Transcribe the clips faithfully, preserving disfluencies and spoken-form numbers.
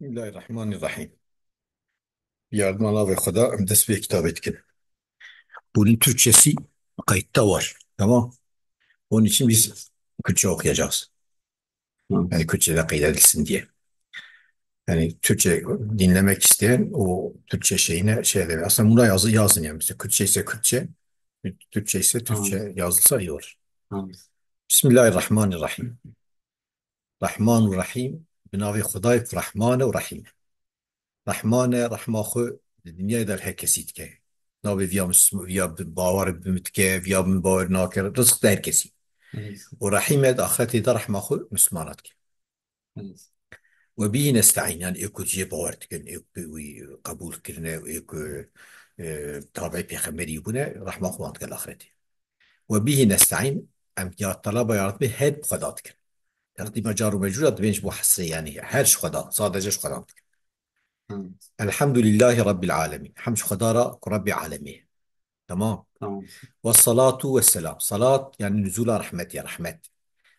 Bismillahirrahmanirrahim. Yardıma navê Xweda, em dest pê kitabê dikin. Bunun Türkçesi kayıtta var. Tamam. Onun için biz Kürtçe okuyacağız. Hı. Yani Kürtçe'de kaydedilsin diye. Yani Türkçe dinlemek isteyen o Türkçe şeyine şey eder. Aslında buna yazı yazın yani. Mesela Kürtçe ise Kürtçe, Türkçe ise Türkçe Tamam. yazılsa iyi olur. Tamam. Bismillahirrahmanirrahim. Rahman û Rahîm, bi navê Xwedayê ku Rehman e û Rehîm e. Rehman e, rehma xwe di dinyayê de li her kesî dike. Navê viya mis-, viya bi bawer bi min dike, viya bi min bawer nake, rizq di her kesî. Evet. Û Rehîm e, di axretê de rehma xwe mislimana dike. Evet. We bihî nesteîn, yani ê ku cihê bawer dikin, ê ku wî qebûl kirine, ê ku, e, tabiî pêxemberî bûne, rehma xwe wan dike li axretê. We bihî nesteîn, em ya telaba yardimê her bi Xweda dikin. Teqdîma car û mecrûra dibên ji bo hesrê, yanî her ji Xweda, sadece ji Xweda dikin. Hı. Elhamdulillahî Rabbil alemîn. Hemd ji Xweda re ku Rebbê alemê ye. Tamam. Tamam. Ve salatu ve selam. Salat, yani nuzula rahmet ya, rahmet.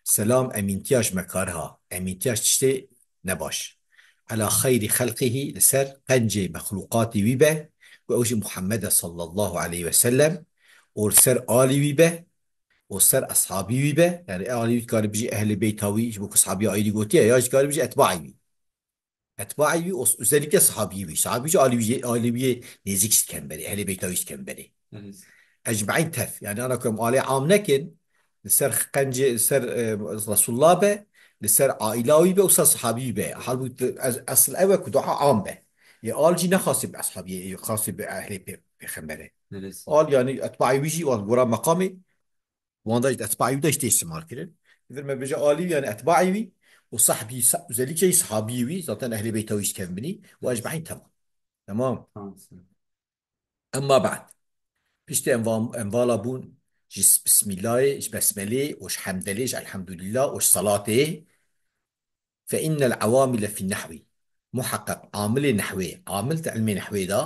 Selam, emîntiya ji mekariha, emîntiya ji tiştê nebaş. Ela xeyrî xelqîhî, li ser qencê mexlûqatê wî be, ku ew jî Muhammed e sallallahu aleyhi ve sellem, û li ser alî wî be, û ser eshabî wî be, yani alî wî dikare bijî ehlê beyta wî, ji bo ku sahabiya aîdî gotiye, ya jî dikare bijî etbaî wî. Etbaî wî, o-, özellikle sahabî wî. Sahabî jî alî wî, alî wî nêzîk jî diken berê, ehlê beyta wî jî diken berê. Evet. Ecmaîn tev, yani ana ku em alê am nekin, li ser qencê, li ser, e, Resulullah be, li ser aîla wî be û ser sahabî wî be. Halbûkî ez-, esl ew e ku dua am be. Yê al jî ne xasê bi eshabiyê, yê xasê bi ehlê pê-, pêxemberê. Evet. Al yani etbaî wî jî wan gora meqamê, wanda jî etbaî wî de jî tê îstimal kirin. Vir me bêje alî wî yani etbaî wî û sahbî, sa-, özellikle sahabî wî, zaten ehlê beyta wî jî kevin binî û ecmaîn temam. Temam. Tamam. Emma ba'd. Piştî em va-, em vala bûn ji s-, Bismillahê, ji Besmelê û ji Hemdelê, ji Elhamdulillah û ji Salatê. Fe innel awamile fin nehwi. Muheqeq amilê nehwê, amil di ilmê nehwê de,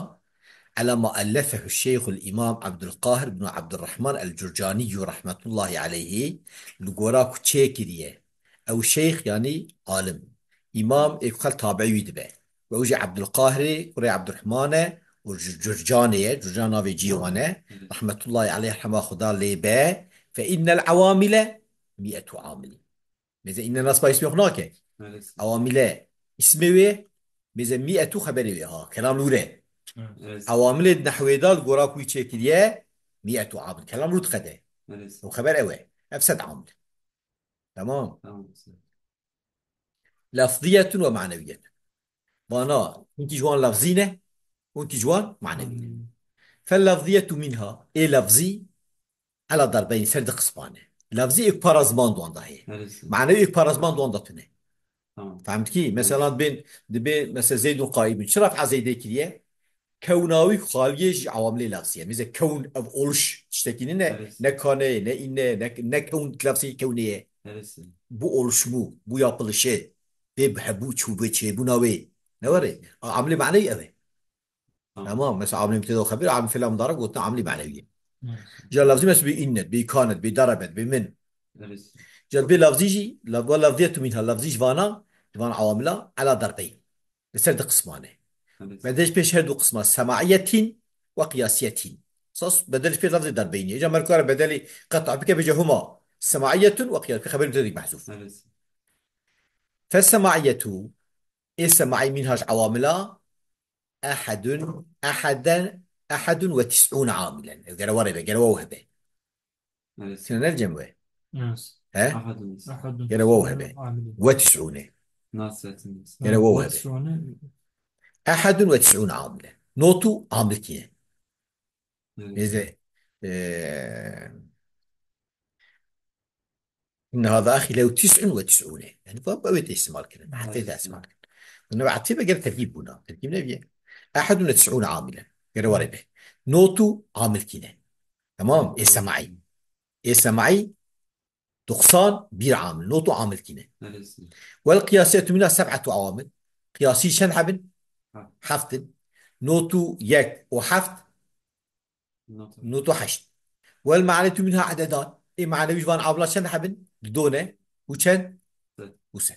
ela ma ellefehu Şeyxul Îmam Abdulqahir bin Abdurrahman el-Curcaniyyu rahmetullahi aleyhi, li gora ku çêkiriye. Ew şeyx, yanî alim. Îmam ê ku xelk tabiî wî dibe. Û ew jî Ebdulqahirê, kurê Ebdurehman e û ji Curcanê ye, Curcan navê cihê wan e. Rahmetullahî aleyh, rehma Xuda lê be. Fe innel ewamile mîetu amilî. Mêze înne nasba îsmê xwe nake. Evet. Ewamile îsmê wê, mêze mîetu xeberê wê ha. Kelam li wir e. Evet. Ewamilê di nehwê de li gora ku wî çêkiriye, mîetu amil. Kelam rû diqede. Evet. Ew xeber ew e. Ev sed amil. Tamam. Tamam. Lafziyetun ve maneviyetun. Vana, hinkî ji wan lafzî ne, hinkî ji wan manevî ne. Hmm. Fel lafziyetu minha, ê lafzî, ela darbeyn, ser di qisman e. Lafzî ê ku para ziman di wan de heye. Evet. Manevî ê ku para ziman di wan de tune. Tamam. Fehm dikî? Evet. Mesela dibên, dibê, mesela Zeydun qaîmun. Çi raf'a Zeydê kiriye? Kewna wî xaliyê ji ewamilê lafzî ye. Mêze kewn ev oluş tiştekî nîne, Evet. ne kaneyê, ne îne, ne, ne kewn lafzî kewnê ye. Evet. Bu oluşumu, bu yapılışı, vê bi hebû çû, vê çêbûna wê. Ne were? A, amilê manevî ev e. Tamam. Tamam. Mesela amilê mübteda û xeber, amil filan mudara gotin amilê manevî ye. Evet. Ca lafzî mesela bi innet, bi kanet, bi darabet, bi min. Evet. Ca bi lafzî jî, la-, ve lafziyetu minha, lafzî ji vana, ji van awamila, ela darbeyn. Li ser du qisman e. Evet. Bedel ji pêş her du qisma semaiyetin ve qiyasiyetin. Sas bedel ji pêş lafzê darbeynî. Îca merkara bedelî qeta bike bêje huma semaiyetun ve qiyas. Xeber mübtedî mehzûf. Evet. Fe semaiyetu, ê semaî minha ji awamila ehedun, eheden, ehedun ve tis'un amilen. Ev gere were be, gere we hebe. Evet. Sine ne cem we? Evet. He? Ahadun. Ahadun. Gene waw hebe. Amilin. Ve tis'une. Nasretiniz. Gene waw hebe. Ve tis'une. Ahadun ve tis'une amile. Notu amil kine. Evet. Neyse, eee, inne hâzâ ahî lehu tis'un ve tis'une. Yani bu, bu evet istimal kirin. Hatta da istimal kirin. Bunu ve atibe gel terkib buna. Terkib ne biye? Ahadun ve tis'une amile. Gere var ebe. Notu amil kine. Tamam. Ê semaî. Ê semaî doksan bir amil. Notu amil kine. Neresi? Wel qiyasiyetu mina seb'atu awamil. Qiyasî çend hebin? Ha. Heft in. Notu yek û heft. Notu. Notu heşt. Wel manetu minha ededan. Ê manewî ji van amila çend hebin? Di do ne. Û çend? Sed. Û sed.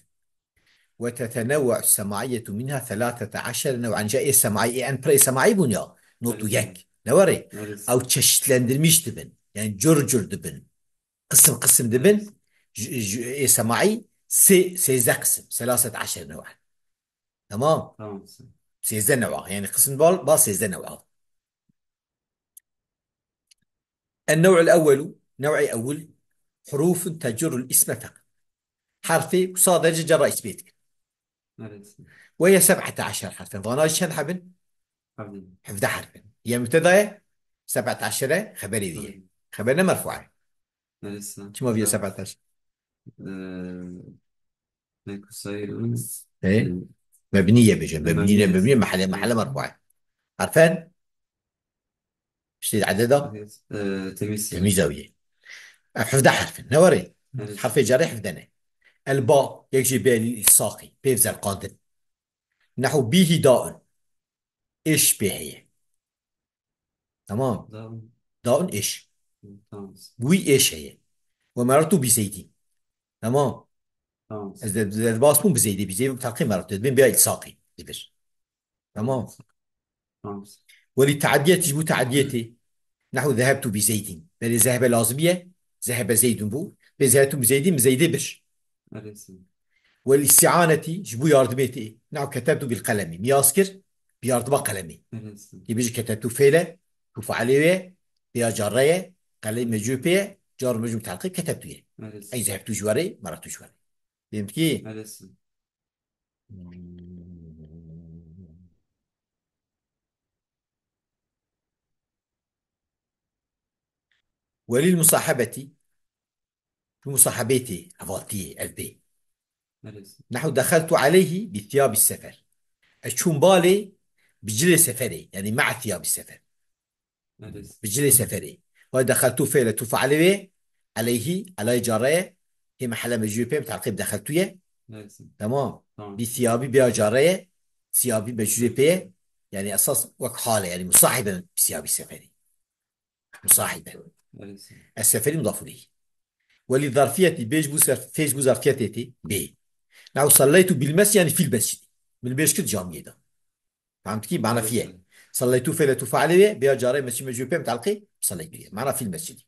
وتتنوع السماعية منها ثلاثة عشر نوعا. Ca ê semaî, ê en pir ê semaî bûn ya, not û yek. Ne were? Ew çeşitlendirmiş dibin. Yani cur cur dibin. Qisim qisim dibin. J-, j-, ê semaî sê-, sêzdeh qisim. Selaset eşer newa. Tamam. Tamam. Sêzdeh newa. Yani qisim bal, bal sêzdeh newa. النوع الأول, new'ê ewil, حروف تجر الاسم فقط. Herfê ku sadece cerra ismê dikin. Evet. وهي سبعة عشر حرفا. Vana jî çend hebin? Hevdî. Hevdeh herfin. Ye mübteda ye, seb'et eşere xeberê wî ye. Tabii. Xeber ne merfû e. Neresi? Çima viye seb'et eşer? Ee, ne kusayir. E? Mebniye bêje. Mebniye, mebniye, mebniye, mehale, mehale merfû e. Harfen? Piştî ededa? Ee, temiz. Temiz ew ye. Ev hevdeh herfin. Ne were? Evet. Herfê cerê hevdeh ne. El ba, yek jî bê îlsaqî, pê zelqandin. Nehu bihi daun. Êş pê heye. Tamam. Daun. Daun êş. Tamam. Wî êş heye. Ve merartu bi Zeydîn. Tamam. Tamam. Ez de, de, de bas bûm bi Zeydê, bi Zeydê bi teqî merartu. Dibên bê îlsaqî. Dibir. Tamam. Tamam. Welî teadiyet ji bo teadiyetê. Nehu zehebtu bi Zeydîn. Belê zehebe lazim ye. Zehebe Zeydun bû. Bê zehebtu bi Zeydîn, bi Zeydê bir. Welî isti'anetî ji bo yardimê tê. Nehu ketebtu bil qelemî. Miyaz kir bi yardima qelemê. Tê bêjî ketebtu fêle, tu fealê wê, bêya carre ye, qelem mecû pê ye, car mecû telqî ketebtu ye. Ey zehebtu ji werê, meratu ji werê. Fehmtî? Welîl musahebetî, tu musahebê tê, hevaltiyê, ev bê. Nehu dexeltu aleyhî bi thiyabî sefer. Ez çûm balê bi cilê seferê, yani ma'a thiyabî sefer. Bi cilê seferê. Wa dexeltu fêle tu fealê wê, aleyhî, alay carre ye, hê mehele mecûrê pê, bi telqîb dexeltu ye. Tamam. Tamam. Bi thiyabî bêya carre ye, thiyabî mecûrê pê ye. Yani esas wek hale, yani musahibe bi thiyabî seferî. Musahibe. Ez seferî mudaf ileyh. Welî zarfiyetî, bê ji bo ser-, fê ji bo zarfiyetê tê, bê. Nehu salleytu bil mes-, yani fîl mescidî. Min bêj kir camiyê de. Fehmtî? Mana fiye. Salleytu fêle tu fealê wê, bêya carê mescid mecû pê, mutelqî, salleytu ye. Mana fîl mescidî.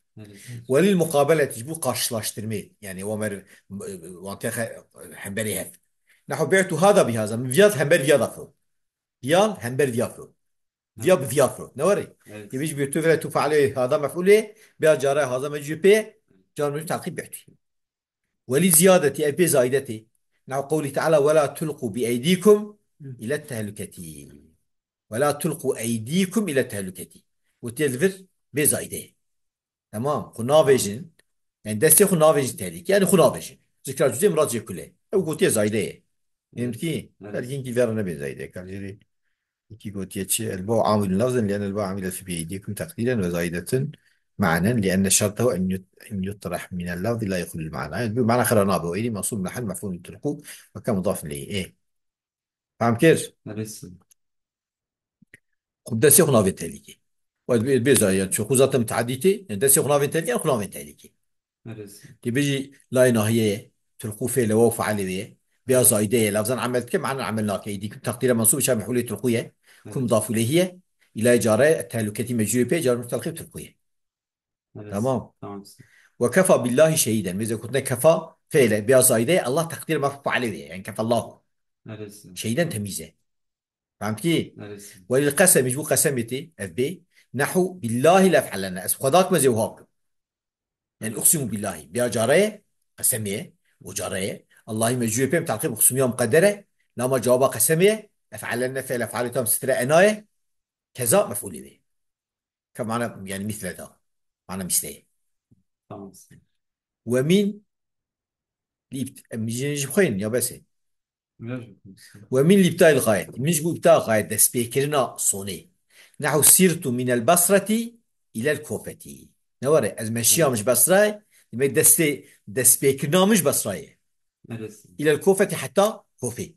Welî muqabeletî, ji bo karşılaştırmê, yani, wamer, wante xe-, hemberê hev. Nehu bi'tu hada bi haza, min viya hember viya da fro. Viya hember viya fro. Viya bi viya fro. Ne were? Tê bêjî bi'tu fêle tu fealê wê, hada mef'ulê, bêya carê haza mecû pê, car mecû telqî bi'tu. Welî ziyadetî, ev pê zayde tê. Nehu qewlî teala, "Wela tulqu bi eydîkum ile tehluketî." "Wela tulqu eydîkum ile tehluketî." Gotiye li vir bê zayde ye. Tamam. Xwe navêjin. Yani destê xwe navêjin tehlîkê. Yani xwe navêjin. Zikra cüzê mirad jê kule. Ew gotiye zayde ye. Fehmtî? Belkî hinkî vera nebê zayde. Kar jê rê. Wekî gotiye çi? El ba'u amilun lafzen, li'ennel ba'u amile fi bi eydîkum teqdîren ve zayidetun ma'nen, li'enne şertehu en yut-, en yutrah minel lafzi la yehulul ma'na. Yani bu mana xera nabe. Eydî mensûb, mehel mef'ul tulqu ve ke mudaf ileyh. Ê. Fam kir? Neresi? Xwe destê xwe navê tehlîkê. Wê bê, bê zayide. Çi xwe zaten müteadî tê, yani destê xwe navê tehlîkê, yani xwe navê tehlîkê. Neresi? Tê bêjî layê nahiyê ye, tulqû fêle waw fealê wê ye. Bêya zayde ye, lafzan emel dike, ma'nen emel nake. Êdî ku teqdîre mensûb, şa mef'ulê tulqû ye. Ku mudaf ileyhî ye. Îlayê care, tehluketî mecûrê pê, car mutelqî tulqû ye. Tamam. Tamam. Ve kefa billahi şehîden. Mêze kutine kefa fêle, bêya zayde ye, Allah teqdîre mef'ul fealê wê ye. Yani kefa Allahu. Neresi? Şehîden temîz e. Fehmtî? Neresi? Welîl qesemî, ji bo qesemê tê, ev bê. Nehu billahi lef'alenne. Ez xwedak me zê wiha bikim. Yani uqsimu billahi. Bêya care ye, qesemê ye, o care ye. Allahî mecûrê pê, teqîb uqsimiya muqedder e. Lama cewaba qesemê ye. Ef'alenne fêl ef'alê tam sitire ena ye. Keza mef'ulê wê. Ke mana, yani misle da. Mana misle ye. Tamam. Ve min li îbt-, em jî, jî xwên ya bes e. Ve min li îbtayil gayet. Min ji bo îbtayil gayet, destpêkirina sonê. Nehu sirtu minel Basreti ilel Kofeti. Ne were? Ez meşiyam ji Basrayê, demek destê, destpêkirina min ji Basrayê. Neresi? İlel Kofeti, heta Kofê.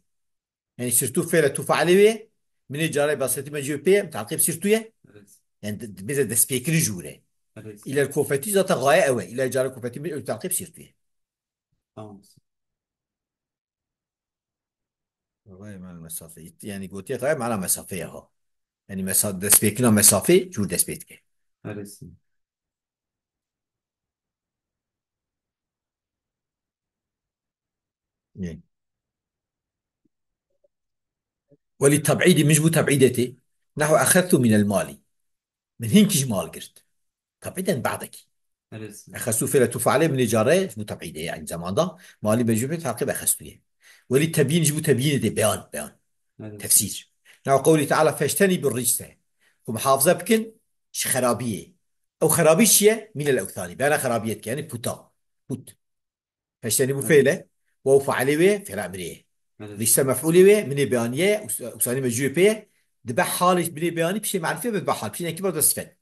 Yani sirtu fêle tu fealê wê, minê carê Basreti mecûr pê ye, teqîb sirtu ye. Evet. Yani de, de, bize destpêkirin jûre. Evet. İlel Kofeti zaten gaye ew e. İlel carê Kofeti min teqîb sirtu ye. Tamam. Gayê mena mesafê. Yani gotiye gayê mena mesafê ya ha. Yani mesa-, destpêkina mesafê cûr dest pê dike. Her êsî. Ê. Welî teb'îdî min ji bo teb'îdê tê. Nehu exeztu minel malî. Min hinkî ji mal girt. Teb'îden ba'dekî. Her êsî. Exeztu fêle tu fe'lê min ê care ji bo teb'îdê ye aynî zamanda. Malî mecûr bê teqîb exeztu ye. Welî tebyîn ji bo tebyînê tê beyan, beyan. Her êsî. Tefsîr. Nehu qewlî teala feştenî bir ricse. Ku muhafaza bikin ji xerabiyê. Ew xerabî çi ye? Minel ewthanî. Bena xerabiyê dike, yani puta. Put. Feştenî bû Evet. fêle. Waw failê wê, fêla emrê ye. Evet. Rîşte mef'ulê wê, minê beyaniye, us-, usanî mecûrê pê ye. Dibe halê binê beyanî, piştê merifê be dibe hal. Piştê nekî be de sifet.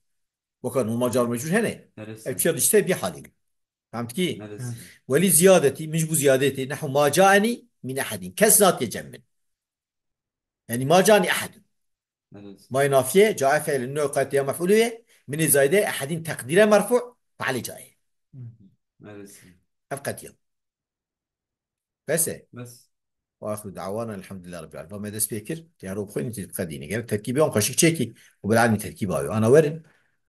Weka normal car mecûr hene. Evet. Ev piştê rîşte bir halê. Fehmtikî? Evet. Welî ziyadetî, min ji bo ziyadetê, nehu ma caenî min ehedîn. Kes natiye cem min. Yani ma caenî ehedîn. Evet. May nafiye, cae fe'lin, no qet ya mef'ulü ye, minê zayde, ehedîn teqdîre merfu, fe'lê cae. Evet. Ev qet ya. Bes e. Bes. Ve ahiru da'wana elhamdülillahi rabbil alemin. Me dest pê kir, ya ro xwîn tî qedîne. Gerek terkîbê an xweşik çekî, û bila anî terkîba yo. Ana werin,